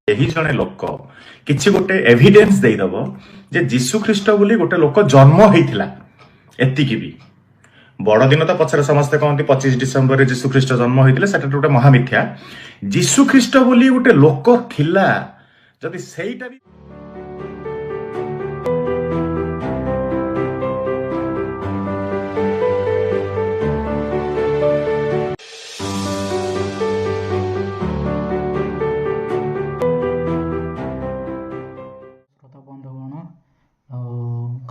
କେହି ଜଣେ ଲୋକ କିଛି ଗୋଟେ ଏଭିଡେନ୍ସ ଦେଇଦବ ଯେ ଯୀଶୁ ଖ୍ରୀଷ୍ଟ ବୋଲି ଗୋଟେ ଲୋକ ଜନ୍ମ ହେଇଥିଲା, ଏତିକି ବି। ବଡଦିନ ତ ପଛରେ ସମସ୍ତେ କହନ୍ତି 25 ଡିସେମ୍ବରରେ ଯୀଶୁ ଖ୍ରୀଷ୍ଟ ଜନ୍ମ ହେଇଥିଲେ, ସେଟା ଗୋଟେ ମହାମିଥ୍ୟା। ଯୀଶୁ ଖ୍ରୀଷ୍ଟ ବୋଲି ଗୋଟେ ଲୋକ ଥିଲା, ଯଦି ସେଇଟା ବି। ଶ୍ରୋତା ବନ୍ଧୁଗଣ ଆଉ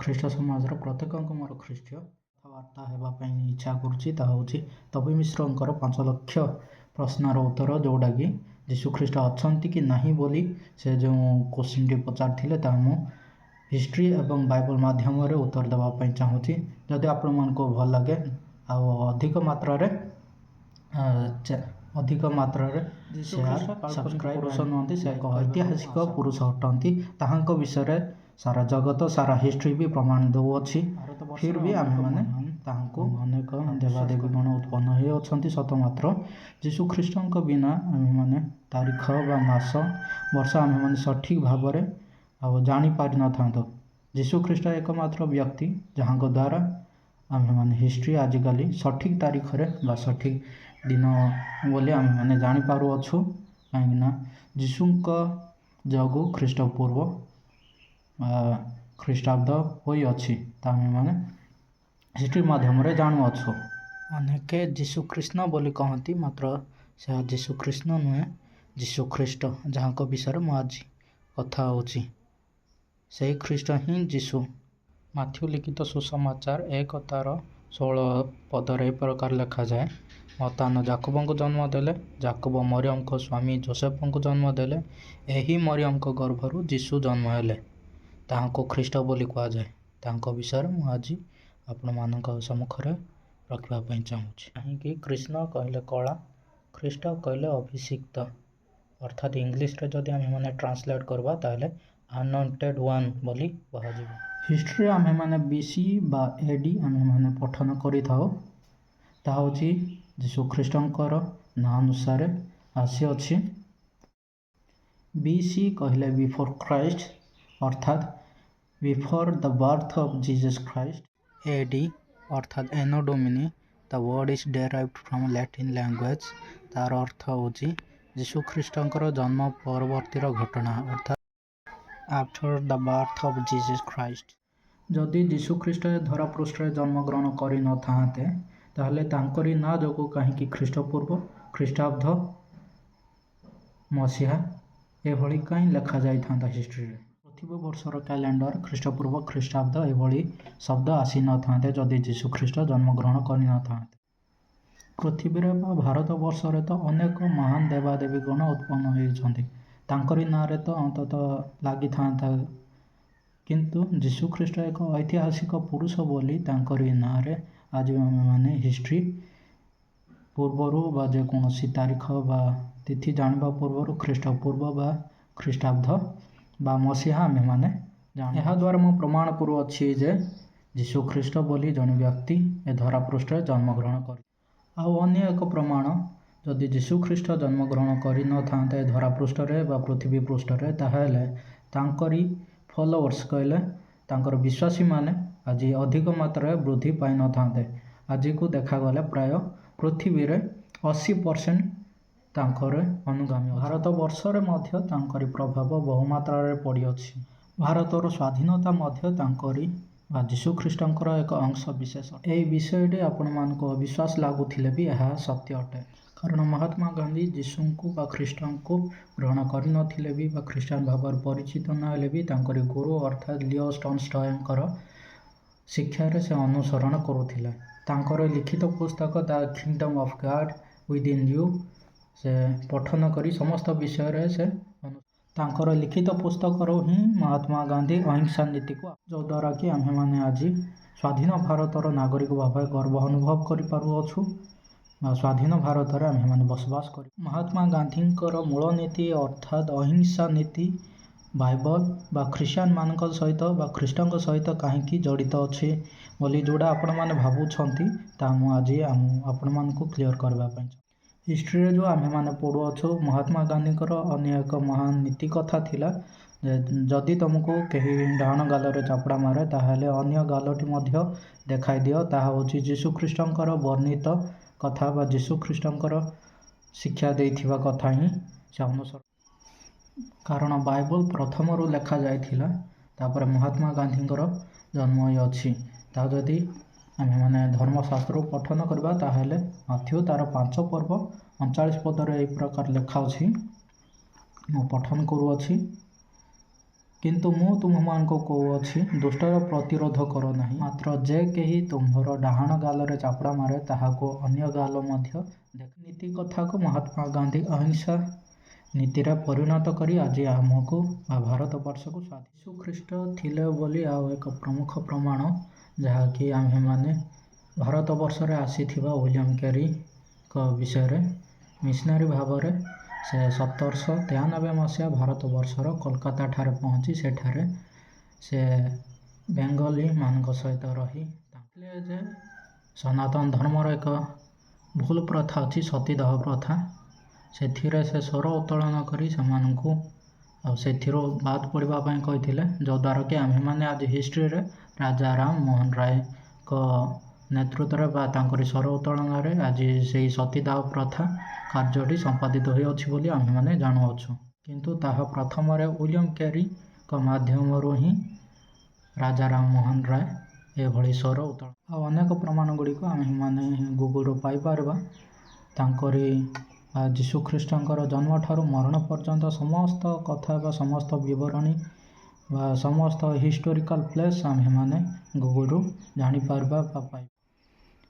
ଖ୍ରୀଷ୍ଟ ସମାଜର ପ୍ରତ୍ୟେକଙ୍କୁ ମୋର ଖ୍ରୀଷ୍ଟୀୟ କଥାବାର୍ତ୍ତା ହେବା ପାଇଁ ଇଚ୍ଛା କରୁଛି। ତାହା ହେଉଛି ତପି ମିଶ୍ରଙ୍କର 5 ଲକ୍ଷ ପ୍ରଶ୍ନର ଉତ୍ତର, ଯେଉଁଟାକି ଯୀଶୁଖ୍ରୀଷ୍ଟ ଅଛନ୍ତି କି ନାହିଁ ବୋଲି ସେ ଯେଉଁ କୋଶ୍ଚିନ୍ଟି ପଚାରିଥିଲେ, ତାହା ମୁଁ ହିଷ୍ଟ୍ରି ଏବଂ ବାଇବଲ ମାଧ୍ୟମରେ ଉତ୍ତର ଦେବା ପାଇଁ ଚାହୁଁଛି। ଯଦି ଆପଣମାନଙ୍କୁ ଭଲ ଲାଗେ ଆଉ ଅଧିକ ମାତ୍ରାରେ ସେୟାର, ସବସ୍କ୍ରାଇବ୍। ପୁରୁଷ ନୁହନ୍ତି, ସେ ଏକ ଐତିହାସିକ ପୁରୁଷ ଅଟନ୍ତି। ତାହାଙ୍କ ବିଷୟରେ ସାରା ଜଗତ, ସାରା ହିଷ୍ଟ୍ରି ବି ପ୍ରମାଣ ଦେଉଅଛି। ଫିର୍ ବି ଆମ୍ଭେମାନେ ତାହାଙ୍କୁ ଅନେକ ଦେବାଦେବୀଗଣ ଉତ୍ପନ୍ନ ହୋଇଅଛନ୍ତି ସତ, ମାତ୍ର ଯୀଶୁଖ୍ରୀଷ୍ଟଙ୍କ ବିନା ଆମ୍ଭେମାନେ ତାରିଖ ବା ମାସ ବର୍ଷ ଆମ୍ଭେମାନେ ସଠିକ୍ ଭାବରେ ଆଉ ଜାଣିପାରିନଥାନ୍ତୁ। ଯୀଶୁଖ୍ରୀଷ୍ଟ ଏକମାତ୍ର ବ୍ୟକ୍ତି, ଯାହାଙ୍କ ଦ୍ୱାରା ଆମ୍ଭେମାନେ ହିଷ୍ଟ୍ରି ଆଜିକାଲି ସଠିକ୍ ତାରିଖରେ ବା ସଠିକ୍ ଦିନ ବୋଲି ଆମ୍ଭେମାନେ ଜାଣିପାରୁଅଛୁ। କାହିଁକିନା ଯୀଶୁଙ୍କ ଯୋଗୁଁ ଖ୍ରୀଷ୍ଟପୂର୍ବ ଖ୍ରୀଷ୍ଟାବ୍ଦ ହୋଇଅଛି, ତା ଆମ୍ଭେମାନେ ହିଷ୍ଟ୍ରି ମାଧ୍ୟମରେ ଜାଣୁଅଛୁ। ଅନେକେ ଯୀଶୁ କୃଷ୍ଣ ବୋଲି କହନ୍ତି, ମାତ୍ର ସେ ଯୀଶୁ କୃଷ୍ଣ ନୁହେଁ, ଯୀଶୁ ଖ୍ରୀଷ୍ଟ, ଯାହାଙ୍କ ବିଷୟରେ ମୁଁ ଆଜି କଥା ହେଉଛି, ସେହି ଖ୍ରୀଷ୍ଟ ହିଁ ଯୀଶୁ। ମାଥ୍ୟୁ ଲିଖିତ ସୁସମାଚାର 1 ତାର 16 ପଦରେ ଏହି ପ୍ରକାର ଲେଖାଯାଏ, ମତାନ ଜାକୁବଙ୍କୁ ଜନ୍ମ ଦେଲେ, ଜାକୁବ ମରିୟମଙ୍କ ସ୍ୱାମୀ ଜୋସେଫଙ୍କୁ ଜନ୍ମ ଦେଲେ, ଏହି ମରିୟମଙ୍କ ଗର୍ଭରୁ ଯୀଶୁ ଜନ୍ମ ହେଲେ। ତାହାଙ୍କୁ ଖ୍ରୀଷ୍ଟ ବୋଲି କୁହାଯାଏ। ତାଙ୍କ ବିଷୟରେ ମୁଁ ଆଜି ଆପଣମାନଙ୍କ ସମ୍ମୁଖରେ ରଖିବା ପାଇଁ ଚାହୁଁଛି। କାହିଁକି କୃଷ୍ଣ କହିଲେ କଳା, ଖ୍ରୀଷ୍ଟ କହିଲେ ଅଭିଷିକ୍ତ, ଅର୍ଥାତ୍ ଇଂଲିଶରେ ଯଦି ଆମେମାନେ ଟ୍ରାନ୍ସଲେଟ୍ କରିବା, ତାହେଲେ ଆନଏଣ୍ଟେଡ୍ ୱାନ୍ ବୋଲି କୁହାଯିବ। ହିଷ୍ଟ୍ରି ଆମ୍ଭେମାନେ ବି.ସି ବା ଏ.ଡି. ଆମ୍ଭେମାନେ ପଠନ କରିଥାଉ, ତାହା ହେଉଛି ଯୀଶୁ ଖ୍ରୀଷ୍ଟଙ୍କର ନାଁ ଅନୁସାରେ ଆସିଅଛି। ବି.ସି କହିଲେ ବିଫୋର୍ ଖ୍ରାଇଷ୍ଟ, ଅର୍ଥାତ୍ before the birth of Jesus Christ. A.D. ଅର୍ଥାତ୍ Anno Domini. The word is derived from Latin language. ତାର ଅର୍ଥ ହେଉଛି ଯୀଶୁ ଖ୍ରୀଷ୍ଟଙ୍କର ଜନ୍ମ ପରବର୍ତ୍ତୀର ଘଟଣା, ଅର୍ଥାତ୍ after the birth of Jesus Christ. ଯଦି ଯୀଶୁ ଖ୍ରୀଷ୍ଟ ଏ ଧରାପୃଷ୍ଠରେ ଜନ୍ମଗ୍ରହଣ କରିନଥାନ୍ତେ, ତାହେଲେ ତାଙ୍କରି ନାଁ ଯୋଗୁଁ କାହିଁକି ଖ୍ରୀଷ୍ଟପୂର୍ବ, ଖ୍ରୀଷ୍ଟାବ୍ଦ, ମସିହା ଏଭଳି କାହିଁ ଲେଖାଯାଇଥାନ୍ତା ହିଷ୍ଟ୍ରିରେ? ପୃଥିବୀ ବର୍ଷର କ୍ୟାଲେଣ୍ଡର, ଖ୍ରୀଷ୍ଟପୂର୍ବ, ଖ୍ରୀଷ୍ଟାବ୍ଦ ଏଭଳି ଶବ୍ଦ ଆସିନଥାନ୍ତେ, ଯଦି ଯୀଶୁ ଖ୍ରୀଷ୍ଟ ଜନ୍ମଗ୍ରହଣ କରିନଥାନ୍ତେ। ପୃଥିବୀରେ ବା ଭାରତ ବର୍ଷରେ ତ ଅନେକ ମହାନ ଦେବାଦେବୀଗଣ ଉତ୍ପନ୍ନ ହୋଇଛନ୍ତି, ତାଙ୍କରି ନାଁରେ ତ ଅନ୍ତତଃ ଲାଗିଥାନ୍ତା। କିନ୍ତୁ ଯୀଶୁ ଖ୍ରୀଷ୍ଟ ଏକ ଐତିହାସିକ ପୁରୁଷ ବୋଲି ତାଙ୍କରି ନାଁରେ ଆଜି ଆମେମାନେ ହିଷ୍ଟ୍ରି ପୂର୍ବରୁ ବା ଯେକୌଣସି ତାରିଖ ବା ତିଥି ଜାଣିବା ପୂର୍ବରୁ ଖ୍ରୀଷ୍ଟପୂର୍ବ ବା ଖ୍ରୀଷ୍ଟାବ୍ଦ ବା ମସିହା ଆମ୍ଭେମାନେ ଜାଣୁ। ଏହାଦ୍ୱାରା ମୁଁ ପ୍ରମାଣ କରୁଅଛି ଯେ ଯୀଶୁ ଖ୍ରୀଷ୍ଟ ବୋଲି ଜଣେ ବ୍ୟକ୍ତି ଏ ଧରାପୃଷ୍ଠରେ ଜନ୍ମଗ୍ରହଣ କରି। ଆଉ ଅନ୍ୟ ଏକ ପ୍ରମାଣ, ଯଦି ଯୀଶୁ ଖ୍ରୀଷ୍ଟ ଜନ୍ମଗ୍ରହଣ କରିନଥାନ୍ତେ ଏ ଧରାପୃଷ୍ଠରେ ବା ପୃଥିବୀ ପୃଷ୍ଠରେ, ତାହେଲେ ତାଙ୍କରି ଫଲୋୱର୍ସ କହିଲେ ତାଙ୍କର ବିଶ୍ୱାସୀମାନେ ଆଜି ଅଧିକ ମାତ୍ରାରେ ବୃଦ୍ଧି ପାଇନଥାନ୍ତେ। ଆଜିକୁ ଦେଖାଗଲେ ପ୍ରାୟ ପୃଥିବୀରେ 80% ତାଙ୍କର ଅନୁଗାମୀ। ଭାରତ ବର୍ଷରେ ମଧ୍ୟ ତାଙ୍କରି ପ୍ରଭାବ ବହୁମାତ୍ରାରେ ପଡ଼ିଅଛି। ଭାରତର ସ୍ୱାଧୀନତା ମଧ୍ୟ ତାଙ୍କରି ବା ଯୀଶୁ ଖ୍ରୀଷ୍ଟଙ୍କର ଏକ ଅଂଶ ବିଶେଷ। ଏହି ବିଷୟଟି ଆପଣମାନଙ୍କୁ ଅବିଶ୍ୱାସ ଲାଗୁଥିଲେ ବି ଏହା ସତ୍ୟ ଅଟେ। କାରଣ ମହାତ୍ମା ଗାନ୍ଧୀ ଯୀଶୁଙ୍କୁ ବା ଖ୍ରୀଷ୍ଟଙ୍କୁ ଗ୍ରହଣ କରିନଥିଲେ ବି ବା ଖ୍ରୀଷ୍ଟିଆନ ଭାବରେ ପରିଚିତ ନହେଲେ ବି ତାଙ୍କରି ଗୁରୁ ଅର୍ଥାତ୍ ଲିଓ ଟଲଷ୍ଟୟଙ୍କର ଶିକ୍ଷାରେ ସେ ଅନୁସରଣ କରୁଥିଲେ। ତାଙ୍କର ଲିଖିତ ପୁସ୍ତକ The Kingdom of God Within You ସେ ପଠନ କରି ସମସ୍ତ ବିଷୟରେ ସେ ତାଙ୍କର ଲିଖିତ ପୁସ୍ତକରୁ ହିଁ ମହାତ୍ମା ଗାନ୍ଧୀ ଅହିଂସା ନୀତିକୁ, ଯଦ୍ୱାରା କି ଆମ୍ଭେମାନେ ଆଜି ସ୍ୱାଧୀନ ଭାରତର ନାଗରିକ ଭାବେ ଗର୍ବ ଅନୁଭବ କରିପାରୁଅଛୁ ବା ସ୍ୱାଧୀନ ଭାରତରେ ଆମ୍ଭେମାନେ ବସବାସ କରି। ମହାତ୍ମା ଗାନ୍ଧୀଙ୍କର ମୂଳ ନୀତି ଅର୍ଥାତ୍ ଅହିଂସା ନୀତି ବାଇବଲ ବା ଖ୍ରୀଷ୍ଟିଆନମାନଙ୍କ ସହିତ ବା ଖ୍ରୀଷ୍ଟଙ୍କ ସହିତ କାହିଁକି ଜଡ଼ିତ ଅଛି ବୋଲି ଯେଉଁଟା ଆପଣମାନେ ଭାବୁଛନ୍ତି, ତାହା ମୁଁ ଆଜି ଆପଣମାନଙ୍କୁ କ୍ଲିଅର କରିବା ପାଇଁ। ହିଷ୍ଟ୍ରିରେ ଯେଉଁ ଆମ୍ଭେମାନେ ପଢ଼ୁଅଛୁ, ମହାତ୍ମା ଗାନ୍ଧୀଙ୍କର ଅନ୍ୟ ଏକ ମହାନ ନୀତି କଥା ଥିଲା ଯେ ଯଦି ତୁମକୁ କେହି ଡାହାଣ ଗାଲରେ ଚାପୁଡ଼ା ମାରେ, ତାହେଲେ ଅନ୍ୟ ଗାଲଟି ମଧ୍ୟ ଦେଖାଇ ଦିଅ। ତାହା ହେଉଛି ଯୀଶୁଖ୍ରୀଷ୍ଟଙ୍କର ବର୍ଣ୍ଣିତ କଥା ବା ଯୀଶୁଖ୍ରୀଷ୍ଟଙ୍କର ଶିକ୍ଷା ଦେଇଥିବା କଥା ହିଁ ସେ ଅନୁସରଣ। କାରଣ ବାଇବଲ ପ୍ରଥମରୁ ଲେଖାଯାଇଥିଲା, ତାପରେ ମହାତ୍ମା ଗାନ୍ଧୀଙ୍କର ଜନ୍ମ ହୋଇଅଛି। ତାହା ଯଦି ଆମ୍ଭେମାନେ ଧର୍ମଶାସ୍ତ୍ରରୁ ପଠନ କରିବା, ତାହେଲେ ମାଥ୍ୟୁ ତାର 5 ପର୍ବ 39 ପଦରେ ଏହି ପ୍ରକାର ଲେଖା ଅଛି। ମୁଁ ପଠନ କରୁଅଛି। କିନ୍ତୁ ମୁଁ ତୁମ୍ଭମାନଙ୍କୁ କହୁଅଛି, ଦୁଷ୍ଟର ପ୍ରତିରୋଧ କର ନାହିଁ, ମାତ୍ର ଯେ କେହି ତୁମ୍ଭର ଡାହାଣ ଗାଲରେ ଚାପୁଡ଼ା ମାରେ, ତାହାକୁ ଅନ୍ୟ ଗାଲ ମଧ୍ୟ ଦେଖ। ନୀତି କଥାକୁ ମହାତ୍ମା ଗାନ୍ଧୀ ଅହିଂସା ନୀତିରେ ପରିଣତ କରି ଆଜି ଆମକୁ ବା ଭାରତ ବର୍ଷକୁ ସ୍ୱାଧୀନ। ଯୀଶୁ ଖ୍ରୀଷ୍ଟ ଥିଲେ ବୋଲି ଆଉ ଏକ ପ୍ରମୁଖ ପ୍ରମାଣ, ଯାହାକି ଆମ୍ଭେମାନେ ଭାରତ ବର୍ଷରେ ଆସିଥିବା ୱିଲିୟମ କେରିଙ୍କ ବିଷୟରେ। ମିଶନାରୀ ଭାବରେ ସେ 1793 ମସିହା ଭାରତ ବର୍ଷର କୋଲକାତା ଠାରେ ପହଞ୍ଚି ସେଠାରେ ସେ ବେଙ୍ଗଲୀମାନଙ୍କ ସହିତ ରହି ଯେ ସନାତନ ଧର୍ମର ଏକ ଭୁଲ ପ୍ରଥା ଅଛି, ସତୀଦାହ ପ୍ରଥା, ସେଥିରେ ସେ ସ୍ୱର ଉତ୍ତୋଳନ କରି ସେମାନଙ୍କୁ ଆଉ ସେଥିରୁ ବାଦ ପଡ଼ିବା ପାଇଁ କହିଥିଲେ, ଯଦ୍ୱାରା କି ଆମ୍ଭେମାନେ ଆଜି ହିଷ୍ଟ୍ରିରେ ରାଜା ରାମ ମୋହନ ରାୟଙ୍କ ନେତୃତ୍ୱରେ ବା ତାଙ୍କରି ସ୍ୱର ଉତ୍ତୋଳନରେ ଆଜି ସେଇ ସତୀଦାହ ପ୍ରଥା କାର୍ଯ୍ୟଟି ସମ୍ପାଦିତ ହୋଇଅଛି ବୋଲି ଆମ୍ଭେମାନେ ଜାଣୁଅଛୁ। କିନ୍ତୁ ତାହା ପ୍ରଥମରେ ୱିଲିୟମ କେରିଙ୍କ ମାଧ୍ୟମରୁ ହିଁ ରାଜା ରାମ ମୋହନ ରାୟ ଏଭଳି ସ୍ୱର ଉତ୍ତୋଳନ। ଆଉ ଅନେକ ପ୍ରମାଣ ଗୁଡ଼ିକୁ ଆମ୍ଭେମାନେ ଗୁଗୁଲରୁ ପାଇପାରିବା। ତାଙ୍କରି ବା ଯୀଶୁଖ୍ରୀଷ୍ଟଙ୍କର ଜନ୍ମଠାରୁ ମରଣ ପର୍ଯ୍ୟନ୍ତ ସମସ୍ତ କଥା ବା ସମସ୍ତ ବିବରଣୀ ବା ସମସ୍ତ ହିଷ୍ଟୋରିକାଲ ପ୍ଲେସ୍ ଆମ୍ଭେମାନେ ଗୁଗୁଲରୁ ଜାଣିପାରିବା ବା ପାଇ।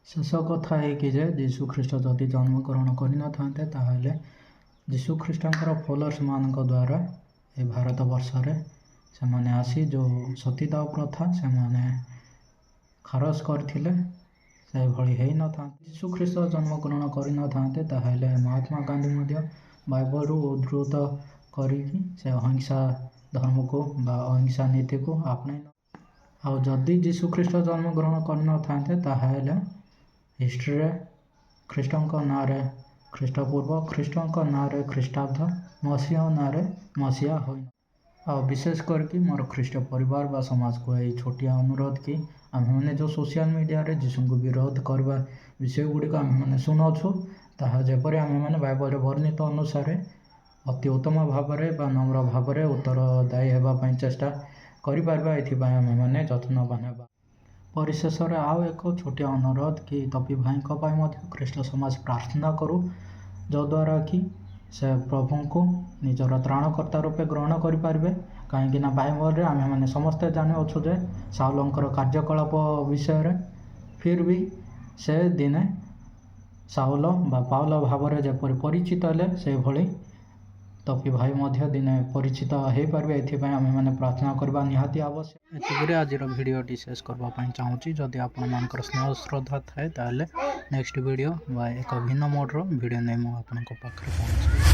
ଶେଷ କଥା ଏହିକି ଯେ ଯୀଶୁଖ୍ରୀଷ୍ଟ ଯଦି ଜନ୍ମଗ୍ରହଣ କରିନଥାନ୍ତେ, ତାହେଲେ ଯୀଶୁଖ୍ରୀଷ୍ଟଙ୍କର ଫଲୋଅର୍ସମାନଙ୍କ ଦ୍ୱାରା ଏ ଭାରତ ବର୍ଷରେ ସେମାନେ ଆସି ଯେଉଁ ସତୀଦାହ ପ୍ରଥା ସେମାନେ ଖାରଜ କରିଥିଲେ, ସେଭଳି ହେଇନଥାନ୍ତା। ଯୀଶୁଖ୍ରୀଷ୍ଟ ଜନ୍ମଗ୍ରହଣ କରିନଥାନ୍ତେ, ତାହେଲେ ମହାତ୍ମା ଗାନ୍ଧୀ ମଧ୍ୟ ବାଇବଲରୁ ଉଦ୍ଧୃତ କରିକି ସେ ଅହିଂସା ଧର୍ମକୁ ବା ଅହିଂସା ନୀତିକୁ ଆପଣେଇ। ଆଉ ଯଦି ଯୀଶୁଖ୍ରୀଷ୍ଟ ଜନ୍ମଗ୍ରହଣ କରିନଥାନ୍ତେ, ତାହେଲେ ହିଷ୍ଟ୍ରିରେ ଖ୍ରୀଷ୍ଟଙ୍କ ନାଁରେ ଖ୍ରୀଷ୍ଟପୂର୍ବ, ଖ୍ରୀଷ୍ଟଙ୍କ ନାଁରେ ଖ୍ରୀଷ୍ଟାବ୍ଦ, ମସିହ ନାଁରେ ମସିହା ହୋଇ। ଆଉ ବିଶେଷ କରିକି ମୋର ଖ୍ରୀଷ୍ଟ ପରିବାର ବା ସମାଜକୁ ଏଇ ଛୋଟିଆ ଅନୁରୋଧ କି ଆମ୍ଭେମାନେ ଯେଉଁ ସୋସିଆଲ ମିଡ଼ିଆରେ ଯୀଶୁଙ୍କୁ ବିରୋଧ କରିବା ବିଷୟ ଗୁଡ଼ିକ ଆମ୍ଭେମାନେ ଶୁଣୁଅଛୁ, ତାହା ଯେପରି ଆମ୍ଭେମାନେ ବାଇବଲରେ ବର୍ଣ୍ଣିତ ଅନୁସାରେ ଅତି ଉତ୍ତମ ଭାବରେ ବା ନମ୍ର ଭାବରେ ଉତ୍ତରଦାୟୀ ହେବା ପାଇଁ ଚେଷ୍ଟା କରିପାରିବା, ଏଥିପାଇଁ ଆମ୍ଭେମାନେ ଯତ୍ନବାନ ହେବା। ପରିଶେଷରେ ଆଉ ଏକ ଛୋଟିଆ ଅନୁରୋଧ କି ତପି ଭାଇଙ୍କ ପାଇଁ ମଧ୍ୟ ଖ୍ରୀଷ୍ଟ ସମାଜ ପ୍ରାର୍ଥନା କରୁ, ଯଦ୍ୱାରା କି ସେ ପ୍ରଭୁଙ୍କୁ ନିଜର ତ୍ରାଣକର୍ତ୍ତା ରୂପେ ଗ୍ରହଣ କରିପାରିବେ। କାହିଁକି ନା ବାଇବଲରେ ଆମ୍ଭେମାନେ ସମସ୍ତେ ଜାଣିଅଛୁ ଯେ ସାଉଲଙ୍କର କାର୍ଯ୍ୟକଳାପ ବିଷୟରେ, ଫିର୍ ବି ସେ ଦିନେ ସାଉଲ ବା ପାଉଲ ଭାବରେ ଯେପରି ପରିଚିତ ହେଲେ, ସେଭଳି ତପି ଭାଇ ମଧ୍ୟ ଦିନେ ପରିଚିତ ହେଇପାରିବେ। ଏଥିପାଇଁ ଆମ୍ଭେମାନେ ପ୍ରାର୍ଥନା କରିବା ନିହାତି ଆବଶ୍ୟକ। ଏତିକିରେ ଆଜିର ଭିଡ଼ିଓଟି ଶେଷ କରିବା ପାଇଁ ଚାହୁଁଛି। ଯଦି ଆପଣମାନଙ୍କର ସ୍ନେହ ଶ୍ରଦ୍ଧା ଥାଏ, ତାହେଲେ ନେକ୍ସଟ ଭିଡ଼ିଓ ବା ଏକ ଭିନ୍ନ ମୋଡ଼ର ଭିଡ଼ିଓ ନେଇ ମୁଁ ଆପଣଙ୍କ ପାଖରେ ପହଞ୍ଚିବି।